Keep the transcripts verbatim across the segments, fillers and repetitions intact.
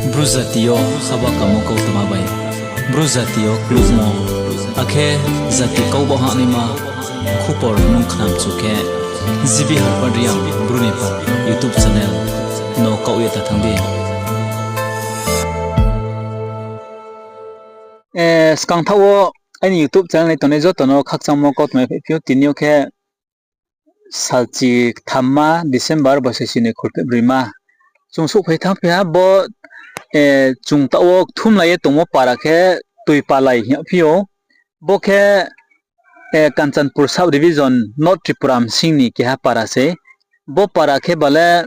Bru jati yo haba kamo kautma bai, Bru jati yo klukmo, akhe jati kau baoh hahnaima khupor nung khnamchu khe, G B Harpad Reang Bru ni pha YouTube channel no kaoh ye ta thanng di. Eh, skang thaoh wo aini YouTube channel ni tongnai joto no khakchangmo kautma phaiphi ou. Tini yo khe salchi thamma December bosi sini khulpheh broima. Chung souhphai thanngphi ha bo, eh, chung taoh wo kthumlai ye tongmo para khe Tuipalai hing yagphi ou. Bo khe, eh, Kanchanpur sub division North Tripura bsing ni keha para sei. Bo para khe bale,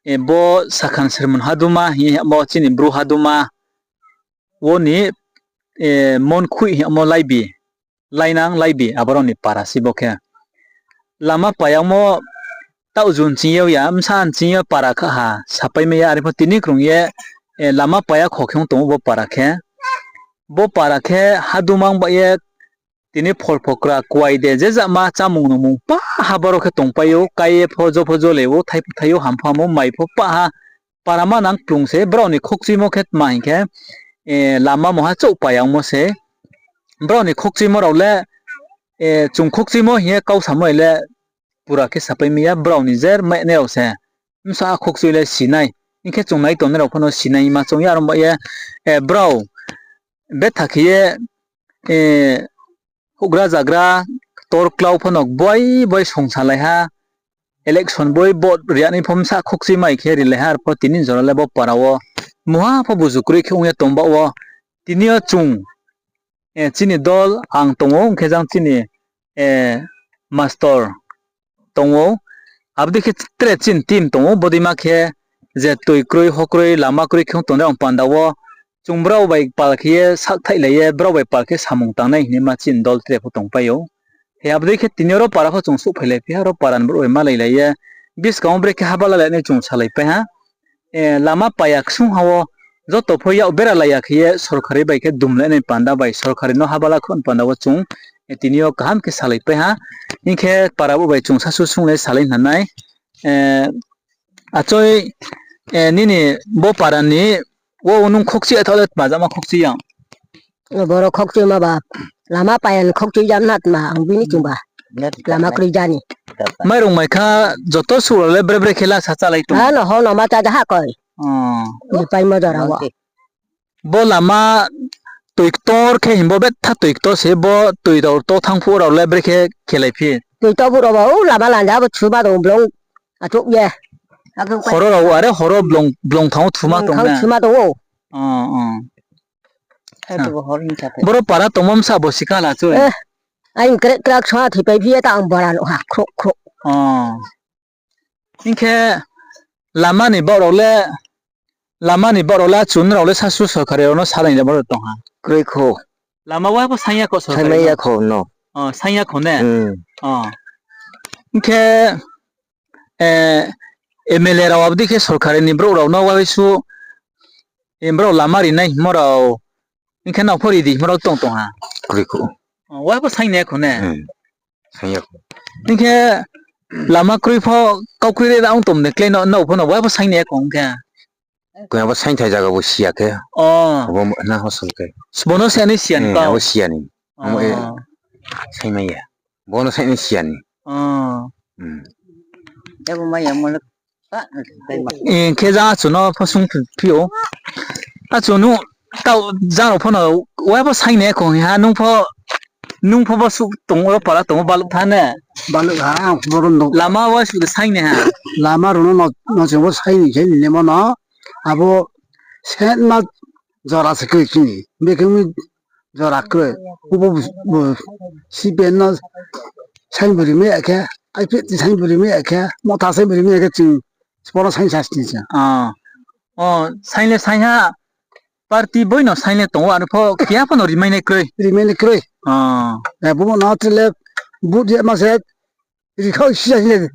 eh, bo Sakhan Sermon haduma hing ye hingmo chini Bru haduma wo ni, eh, Monkhuih hingmo Laibi, Lainang Laibi, aborao ni para sei bo khe. Lama payangmo taoh jun ching ye ya, bsa ching ye para kha ha, sapai mai ya, are pho tini krung ye, eh, lama paya kho khe ong tong ou bo para khe. Bo para khe haduma ong ba ye, tini pholphokra, kuai de, je jama chámung nungmung pa ha boro khe tongpai ou, kai ye pho, jo pho jo le ou, thai pho thai ou, ham pho ham ou, mai pho pa ha, para manang kplung se, brao ni khokchuimo khe tma hing khe, eh, lama moha chouh payangmo se, brao ni khokchuimo rao le, eh, chung khokchuimo hing ye kau samo le, pura khe sapai mai ya, brao ni jer mai nai rao se, bsa khokchui le si nai, hing khe chung nai tongnai rao pho no si nai ma choung ya, aro ba ye, eh, brao betha khe ye, eh, houhgra zagra, ktor klau pho no boi boi songsalai ha, election boi vote ri ya ni pho bsa khokchui mai khe rilai ha, arpho tini jora le bo para wo muha pho buzu kroi khe ong ye tong baoh wo, tini yo chung, eh, chini dol ang tong ou, hing khe jang chini, eh, master tong ou, abo dei khe tre chini team tong ou, bodeima khe je toi kroi, ho kroi, lama kroi khe ong tongnai rao panda wo, chung brao bai pal khe ye sakthaihlai ye, brao bai pal khe samung tangnai hingnaima chini dol tre pho tongpai ou. He abo dei khe tini yo ro para pho chung souhphailai phi ha, ro para ni brouh bai malailai ye, buskang wo brekhe haba lalai nai chung salaipai ha. Eh, lama paya ksung ha wo, joto pho yak beralai ya khe ye sorkari bai khe dumlai nai panda bai, sorkari no haba la khon panda wo chung, eh, tini yo kaham khe salaipai ha. Hing khe para brouh bai chung sasu sung le salai hna nai. Eh, achoi, eh, nini bo para ni wo nung khokchi ya thaoh le tma jama khokchi ya? Boro khokchuima ba, lama paya ni khokchui jam na tma, ang bini chungba. Lama kroi jani. Mairung mai kha joto suh rao le bre bre khe la sa chálai tong. Ano ho no ma chá ja ha koi. Oh. Ni paimo jora wo. Bo lama toi ktor khe himbo betha toi ktor se bo toi rao to thanng phuh rao le brekhe khelai phi. Toi to phuh rao ba, o lama lanja bo thuma tong blong achouh ye. Horo rao are horo blong, blong thanng thuma tong na. Thuma tong ou. Oh, oh. Boro para tongmo bsa bo sikala choi. Eh, aing krek krak sa thipai phi ye ta ang bara nuh ha, khrouh khrouh. Oh. Hing khe lama ni baoh rao le, lama ni baoh rao le, achun rao le sasu sorkari rao no salai ni boro tong ha. Kroi kho. Lama wa pho saing ya kho sorkari no? Saing ya kho no. Oh, saing ya kho ne? Hmm. Oh. Hing khe, eh, M L A rao abo dei khe sorkari ni brouh rao no wa su, eh, brao lama rinai hingmo rao, hing khe nao pho ri di hingmo rao tong tong ha. Kroi kho. Oh, wa pho saing nai ya kho ne? Hmm. Saing ya kho. Hing khe lama kroi pho, kau kroi re ra ong tong de klái no, nao pho no wa pho saing nai ya kho hing khe. Koi abo saingthai zaga bo siya khe. Oh. Abo na hosol khe. Bo no se ani siya ni, hmm, kau. Abo siya ni. Amo e, oh, saingmai ya. Bo no saing ni siya ni. Oh. Hmm. Abo mai ya mo le. Eh, khe jang achu no pho sung phi ou. Achu nung tao jang rao pho no wa pho saing nai ya kho hing ha, nung pho, nung pho bo suh tong ou, para tong ou, baluh tha ne? Baluh ha, ang boro no. Lama wa suh de saing nai ha. Lama rao no, no, no se bo saing ni khe ni nemo no. Abo setma jora se kroi chini. Bekhe mi jora kroi. Ubo bu, bu, C P M no saing buri mai ya khe, I P F T saing buri mai ya khe, Motha saing buri mai ya khe ching, sbo no saing sa sini se. Ah. Oh, saing le saing ha, party boi no saing le tong ou, aro pho keha pho no rimai nai kroi. Rimai nai kroi. Ah. Eh, bo no tre le, vote ye ma se, ri khao si ya hing ye.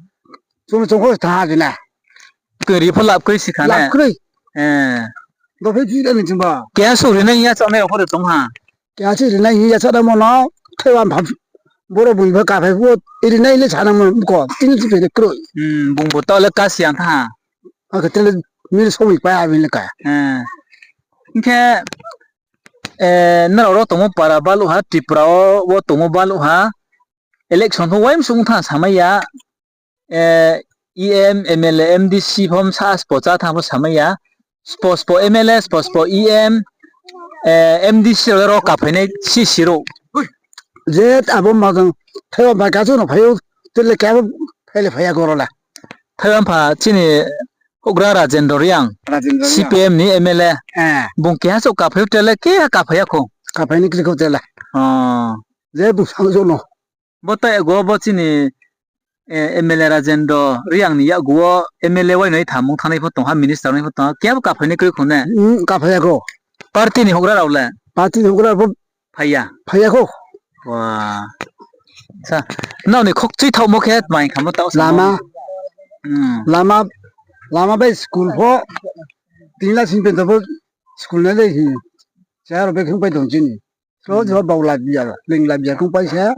Chung no chung kho tha ha bina. Koi ri pho lab kroi si kha ne? Lab kroi. Eh. Bo phe ji le ni ching ba. Keha suh ri nai ya chonai rao pho de tong ha. Keha suh ri nai ya chonai mo no. Thaiwan pha. Boro bung pha ka phai pho. Ri nai le sana mo ko. Tini si phe de kroi. Hmm, bung bo tao le ka si yang tha ha. Akhe tre le Mil somoi pai ha bini le ka. Hing khe, nrao ro tongmo para baluh ha, Tripura wo, wo tongmo baluh ha, election pho uaimsuh ong thanng samai ya, EM, MLA, MDC pho bsa spo chá thanng pho samai ya, spo spo MLA, spo spo EM, MDC rao le ro kaphainai sisi ro. Je abo ma tong, thaiwa bai kachu no phai ou, tele khe abo phai le phai ya kho ro le. Thaiwa mpha chini houhgra Rajendra Reang, CPM ni MLA. Bung keha souh kaphai ou tele keha kaphai ya kho. Kaphai ni kri kho tele. Je bung sang jo no. Bo tai ago bo chini MLA Rajendra Reang ni yakgu wo MLA wai noi thamung thanngnai pho tong ha, minister nai pho tong ha, keha bo kaphai ni kroi kho ne? Kaphai ya kho. Party ni houhgra rao le? Party ni houhgra rao pho phai ya. Phai ya kho. Nrao ni khokchui thaohmo khe tma hing kha mo taoh sa lama. Lama bai school pho, tingla sing pento pho school nai dei hi. Cha rao bai khong pai tong chini. So, so, bau la biar, ling la biar khong pai se,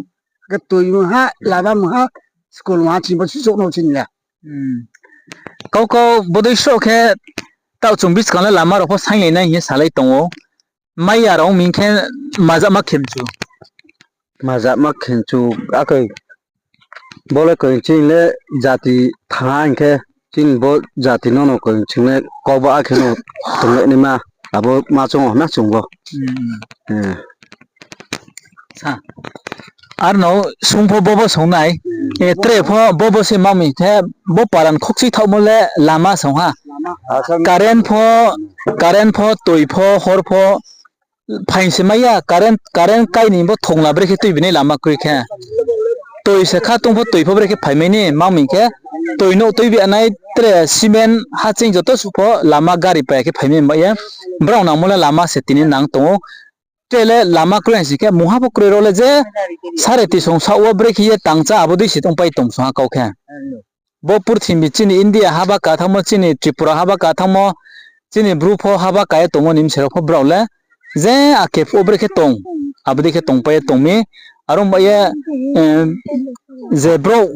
khe toi mungha, lama mungha, school mungha, chini bo suchouh no chini ya. Kau kau bodei sroh khe, taoh chung buskang le lama rao pho sainglai nai hing ye salai tong ou. Mai ya rao ming khe, mazama khemchu. Mazama khemchu, akhe bo le koi chini le jati thanng ha hing khe, chini bo jati no no koi chini le kau ba akhe no tonglai naima, abo ma chung o na chung bo. Ar no sung pho bo bo sung nai. Tre pho bo bo se ma mi the, bo para ni khokchui thaohmo le lama song ha. Current pho, current pho, toi pho, hor pho, phaing se mai ya, current, current kai ni bo thongla brekhe tuibi nai lama kroi khe. Toi se kha tong pho toi pho brekhe phaimai ni, ma mi khe. Toi nouh tuibi nai tre cement hacheing joto suh pho lama gari pai khe phaimai ba ye. Brao nangmo le lama se tini nang tong ou. Tre le lama kroi sing khe mungha pho kroi rao le je sare tisong saoh wo brekhe ye tangcha abo dei se tongpai tong song ha kau khe. Bo purthimbi chini India haba ka thanngmo, chini Tripura haba ka thanngmo, chini Bru pho haba ka ye tongmo ni bsa rao pho brao le je akhe phuh brekhe tong, abo dei khe tongpai ye tong mi. Aro ba ye, je brouh,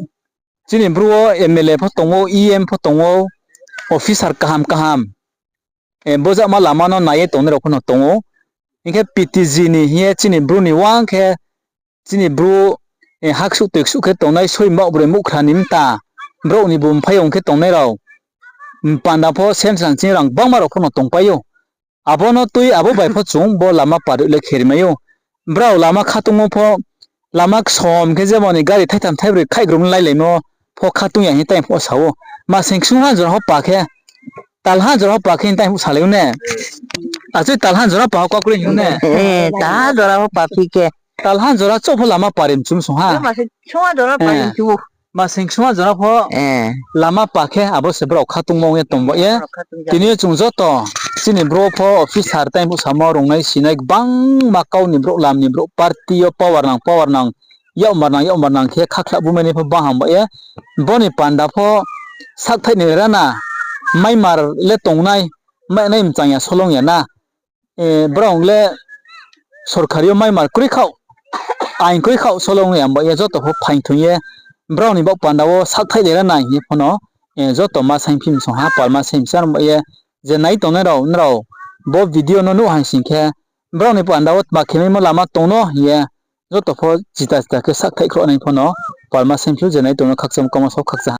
chini Bru wo MLA pho tong ou, EM pho tong ou, officer kaham kaham, bozama lama no nai ye tongnai rao pho no tong ou. Hing khe PTG ni hing ye chini Bru ni wang khe chini Bru, haksuh toiksuh khe tongnai, soi mbaoh broi muhkhra ni mta, brouh ni bu mphaiyong khe tongnai rao, panda pho central chini rang gbangma rao pho no tongpai ou. Abo no tui abo bai pho chung bo lama pari le kherimai ou. Brao lama khatungmo pho, lama ksom khe jemon ni gari thaitham thaibroi khaihgrum lailaimo pho khatung ya hing ye tai pho sa ou. Masing ksungha jora pho pa khe, talha jora pho pa khe hing tai pho salai ou ne. Achoi talha jora pa ho kakroi hing ne. Talha jora pho pa phi khe. Talha jora chouh pho lama pari mchum song ha. Masing ksungha jora pho lama pa khe abo se brao khatungmo ong ye tong ba ye. Tini yo chung joto chini Bru pho officer tai pho samo rungnai sinai gbangma kau ni brouh, lam ni brouh, party yo power nang, power nang, yakmar nang, yakmar nang khe khakhla bumai nai pho bang ham ba ye. Bo ni panda pho sakthaih ni rana, maimar le tongnai, mainai mchang ya solong ya na. Brao le sorkari yo maimar kroi khaoh, ain kroi khaoh solong ya ba ye joto pho phaing thung ye. Brao ni baoh panda wo sakthaih ni rana hing ye pho no, joto ma saing phim song ha, pal ma saing phim song ba ye. Je nai tongnai rao, nrao bo video no nuh haing sing khe, brao ni panda wo tma khe maimo lama tong no hing ye, joto pho chita chita khe sakthaih khroh nai pho no, pal ma saing phim je nai tong no khakchang kau ma sao khakchang ha.